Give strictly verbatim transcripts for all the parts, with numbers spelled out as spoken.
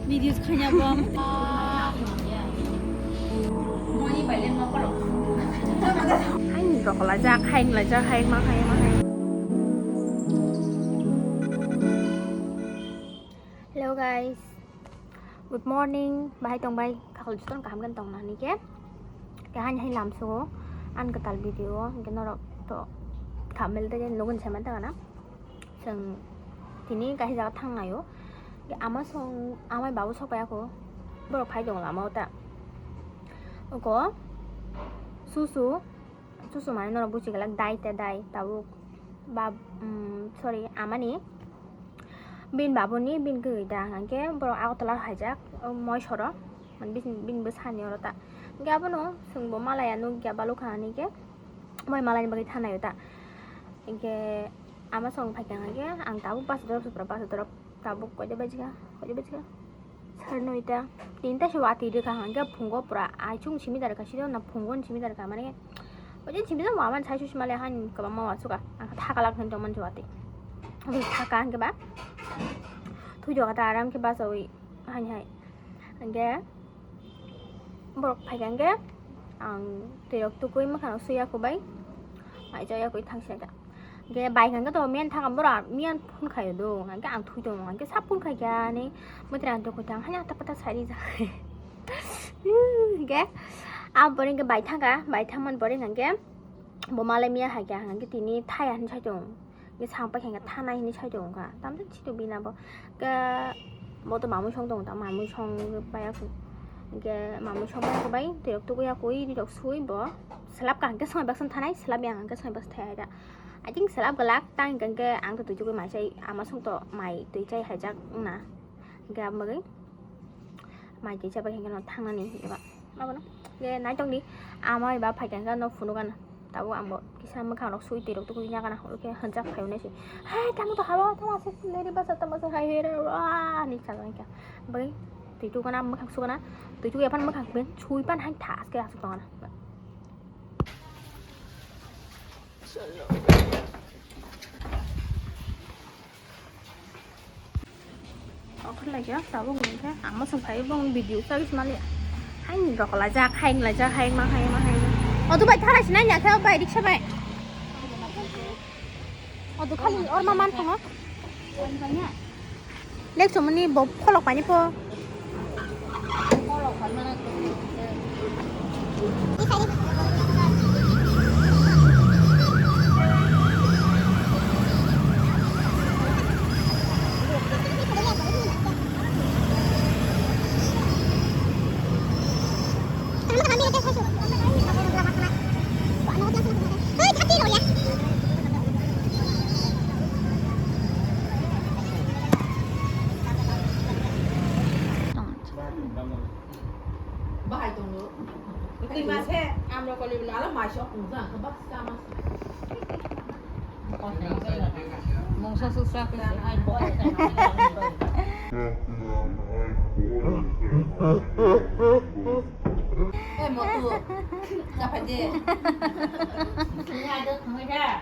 Videos khanya bo. Hain rok la jak, hain la jak, hain ma hain ma hain. Hello guys, good morning. Bahai tong bai, khakal juton kaham kan tong nani ke. Ke hain hain lam sugo, an katal video, ke norok to khamel de logon seman tangana. Chwng tini kaisa jaga thangnaio. Ama song, amai babu sok pai ako. Borok phai tongo lama o ta. Oko susu, susu mane norok buchi glak dai ta dai tabuk. Ba, um, sorry, amani bin babuni bin kwrwi da hwnkhe borok Agartala haijak, o Moisoro, mane bini bwsani oro ta. Hwnkhe abono chwng bo malaya nukya balukha hwnwi khe. Moi malani bagwi thanaio ta. Hinkhe ama song phaikha hinkhe ang tabuk bus drop sopra, bus drop tabuk koide bajikha, koide bajikha? Sar noita. Tinta se watwi rwkha hinkhe phungo pura aichung simi darkha, sida na phungo simi darkha, mane koide simi da waman sai susi male han kwbangma wansukha. Ang thakalak hin tongmani watwi. Thaka hinkhe ba thujokha ta aram khe bachaui. Haini hai. Hingke borok phaikha hingke ang twi rok tukui mwkhang sui ya kubai. Mai cha ya kui thang sika. Hingke bai hingke to miyan thang bora miyan phun khayo do. Hingke ang thui tongo. Hingke sap phun khai kya ni. Mutri ang tukui thang hanya ta pata sari ja. Hingke ang pore hingke bai thangka. Bai thang man pore hingke bo malai miya hai kya hingke tini thaya hin sai tong. Ye sang pai khe thana hini sai tongo kha. Tamjani si tong bini abo. Ke bo to mamui song tongo ta, mamui song pai ako. Ke mamui song pai ako bai, twi rok tuku ya koi, ri rok sui bo. Selap ka hingke song baksa thanai, selap yang hingke song baksa thai da. I think selap galak tang hingke ang to twi tuku mai chai, ama song to mai twi chai hai jak na. Hingke abagwi. Mai twi chabai hingke no thangnani eba. Abono. Ye nai tongdi. Ama eba phaikha hingke no phunukgana. Tabuk ang bo kisa mwkhang rok sui twi rok tuku ya gana. Oke hanjak phaio nai si. Hai tamo to habo tamo asuk neri basa tamo asuk hai hera wa ni chaga hingke. Bai twi tuku gana mwkhang sugana. Twi tuku epan mwkhang ben sui pan hai thas ke asuk tongana. Okhor lagi ya, tabuk nungkhe, amo song phai bong video chagis mali. Hain rok lajak, hain lajak, hain ma, hain ma, hain ma. Odu bai thara sinai ya khe bai riksa bai. Odu khali or ma man thongo. Lek chumani bo pholok pani po. Bahai tongo. Twi ma se amro koli bela ala mai sok kung jang kha bak sa ma. Mungsa suksa kung se ai bo. Eh, mo tu. Dapat je. Ni ada kung ja.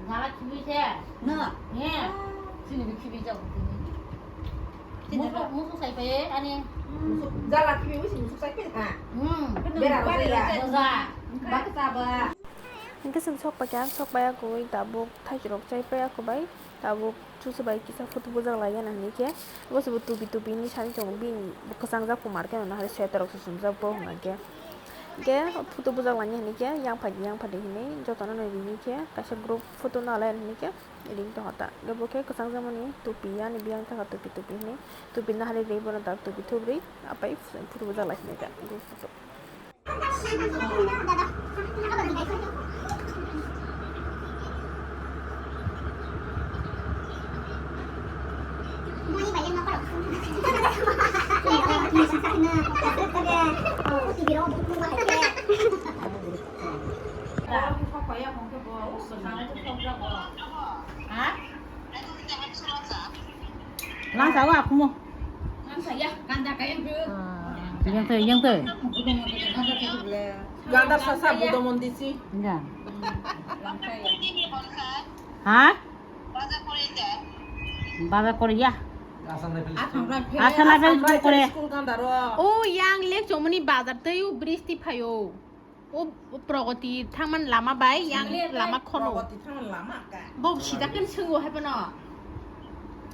Gala khibi se. No. Ye. Sini bi khibi jao. Musu, musu sai pe ani. Jala khibi musu, musu sai pe ha. Hmm. Bera ro ya. Boza. Bak sa ba. Hingke chwng sok paikha, sok paiya koi tabuk thaiki rok chai paiya kho bai. Tabuk chuchu bai kisa photo bujak lai gana hini khe. Bo se bo tupi tupi hinwi sani tongo bini bo kwchang jak kumar khe nahari sweater rok se chumjak bo hwnka khe. Hingke photo bujak lainai hini khe yang phai di yang phai di hinwi jotono nai rini khe kaisa group photo nalai hini khe ring tongkha ta. Hingke bo khe kwchang jakmani tupi yani biyang thangkha tupi tupi hinwi tupi nahari ri bono ta tupi thubrwi apai photo bujak lai sini ta group photo. Langsa wa kumo. Yang tei, yang tei. Ganda sasa budo mondi si. Ya. Ha? Baza kore ya. Asam rifle school. Asam rifle school kore. O yang lek chomoni bazar tei o bristi phaio. O Pragati thangman lama bai yang lama khono. Pragati thangman lama ka. Bo sijakken swngo hai bono.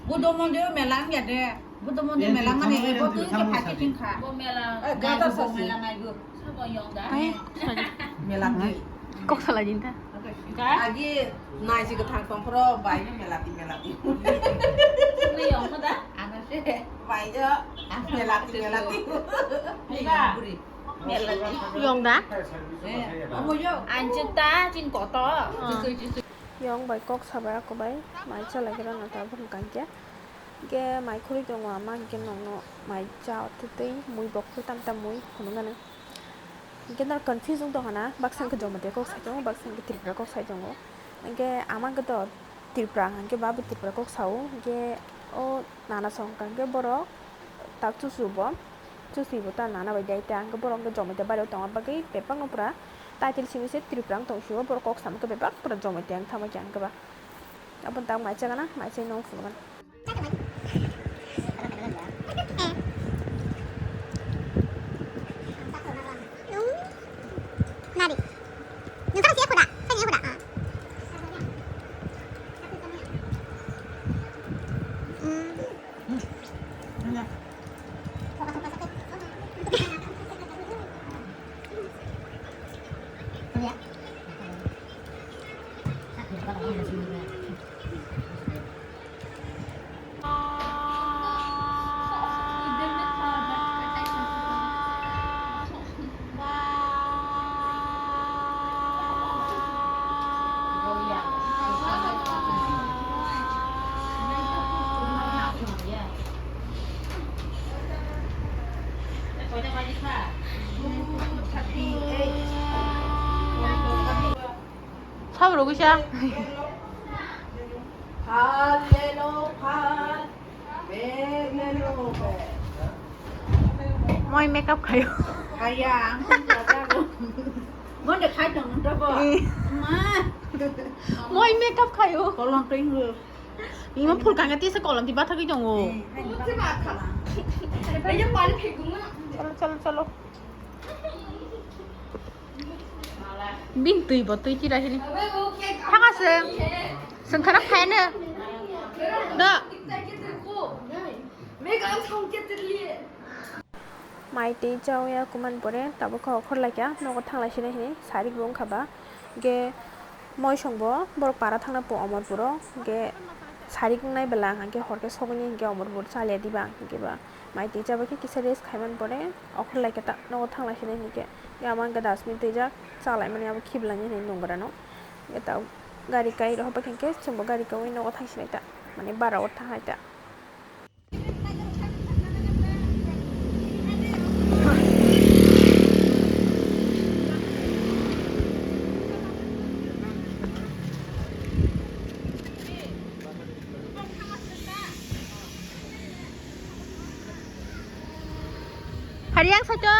Buddha mondir mela wngya de. Buddha mondir mela mane ebo twi khe phai khe thang kha. Bo mela. Eh, gada sasi. Mela ngai go. Sabo yong da. Mela twi. Kok salai din ta. Agi nai si gathang tong phro bai ni mela twi, mela twi. Ni yong da. Ana se. Bai jo. Mela twi, mela twi. Ba. Yong da? Anjita chin koto. Yong bai kok sabai ako bai mai chalai gira na tabuk hwnkha hwnkhe. Hwnkhe mai khurui tongo ama hwnkhe nongno mai cha twi twi mui bok twi tam tam mui phunuknani. Hwnkhe no confuse wng tongkha na baksa hwnkhe Jamatia kok sai tongo baksa hwnkhe Tripura kok sai tongo. Hwnkhe ama hwnkhe to Tripura hwnkhe babu Tripura kok sao hwnkhe o nana song hwnkha hwnkhe borok. Tak chuchu bo, chuchu bo ta nana bai dai ta, hwnkhe borok hwnkhe Jamatia bari o tongma bagwi bebak no pura title simi se Tripura wng tong sio, borok kok sama khe bebak pura Jamatia wng thangma khe hwnkhe ba. Aboni tak mai chagana, mai chai nong phunukgana. Nari. Nung tang siya kuda, saya kuda. Ah. Hmm. Sabo rogwi sa. Moi makeup khayo. Kaya, ang pun jaga lo. Mo de khai tong to bo. Eh. Ma. Moi makeup khayo. Kolong tring lo. Ima phul kanga tisa kolom di bathagwi tongo. Eh, hai di bathagwi tongo. Chalo, chalo, chalo. Bini twi bo twi tira hini. Thang aswk. Swngkharok phaino. Do. Mai twi chawi ya kuman pore tabuk kha okhor laikha nogo thanglai sini hini sarik bo wngkha ba. Hwnkhe moisong bo borok para thangna po Omorpuro hwnkhe sarik wngnai bela hwnkhe hor khe sogwini hwnkhe Omorpur chalia diba hwnkhe ba. Mai twi chabai khe kisa rest khai man pore okhor lai khe ta nogo thanglai sinai hinkhe. Ama hwnkhe dustbin twijak chalaimani abo khiblani hinwi nungrano. Hwnkhe ta gari kai rohorbai khe chwngbo gari kaui nogo thang sinai ta. Mane bara o thanglai ta. Hari yang satu.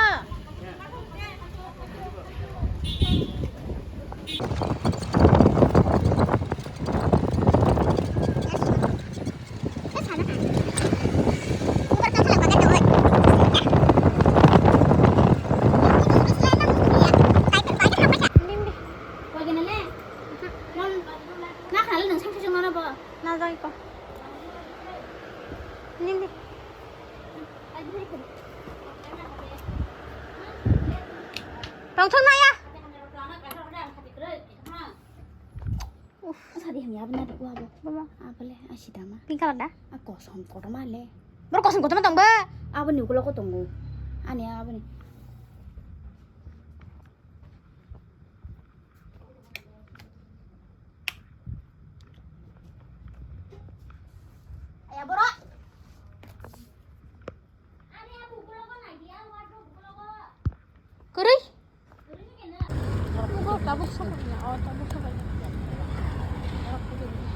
Tongthok naya. Uff. Sadi hamya abna dikwa bo. Bama. Abale, asida ma. Pink color da? A kosom kotom ale. Bor kosom kotom tong ba. Abani ukulo ko tongo. Ani abani. Aya boro. Kwrwi?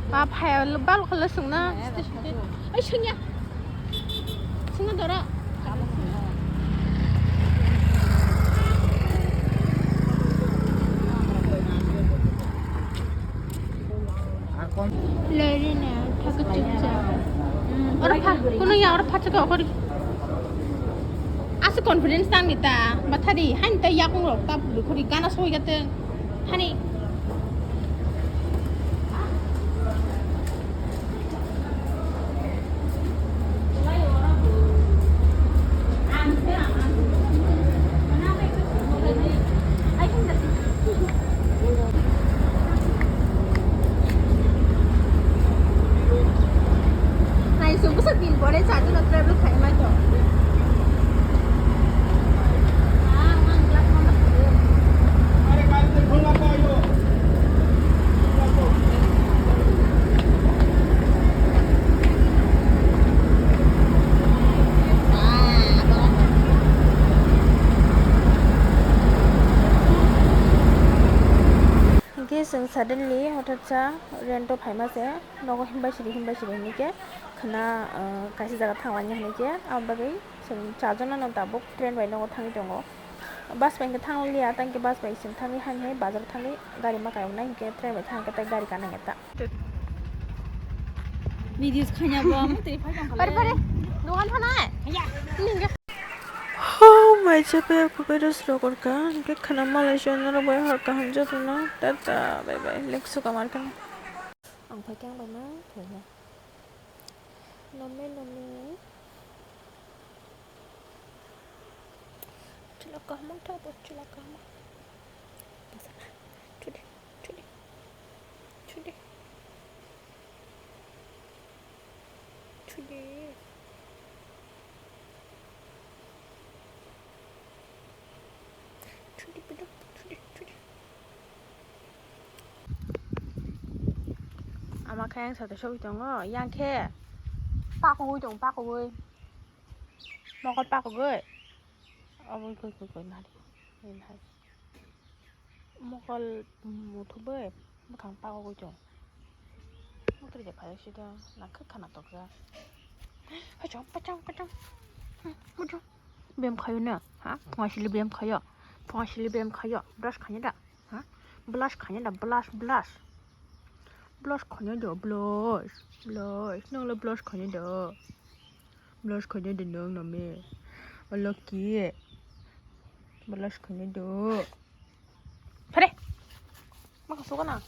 Ba phaya bal kholo sungna site site. Ai sungya. Sungna dora. Lorry na, thago chukcha. Oro pha, kuno Phatsa ka okori. Asa confidence tang ni ta, bathari, hain ta yakung rok ta bukuri gana soi gate. Hani. Naising bwswk din pore charjon no travel khai mai tong. Hwnkhe chwng suddenly hothatsa rent o phaima se nogo himbai siri himbai siri hwnwi khe khwna, ah, kaisa jaga thanglaina hwnwi khe aboni bagwi chwng charjon no tabuk train bai nogo thangwi tongo. Bus bai hwnkhe thang liya, tei hwnkhe bus bai chwng thangwi haino hai bazar thangwi gari ma kayoknai, hwnkhe train bai thang khe tei gari kana ya ta. Videos khanya bo, amo tei phai tong kha le. Pare, pare, dogan thanai. Haya. Nini hwnkhe. Ho, mai cha pe kubai rus rok orka, hwnkhe khwna malai se norok bai hor kaham jotono. Tata, bye bye, leksu kamar khe. Ang phai khe ang bai ma phai ya. Nome, nome. Chwla kaham wngtha bo, chwla kaham. Thudi, thudi, thudi. Thudi. Thudi, pidok, thudi, thudi. Ama khe ang sate sogwi tongo, yang khe pakugwi tongo, pakugwi. Mokol pakugwi. Obo goi, goi, goi, nari. Nari. Mokol muthubwi bwkhang pakugwi tongo. Mokol je phai sida, nakhe khana tokjak. Pachang, pachang, pachang. Hmm, muchung. Bem khayo na, ha? Phungasili bem khayo. Phungasili bem khayo. Brush khanya da, ha? Blush khanya da, blush, blush. Blush khanya da, blush. Blush. Nang le blush khanya da. Blush khanya da nang name. O lucky. Blush khanya da. Phare. Ma ka suka na.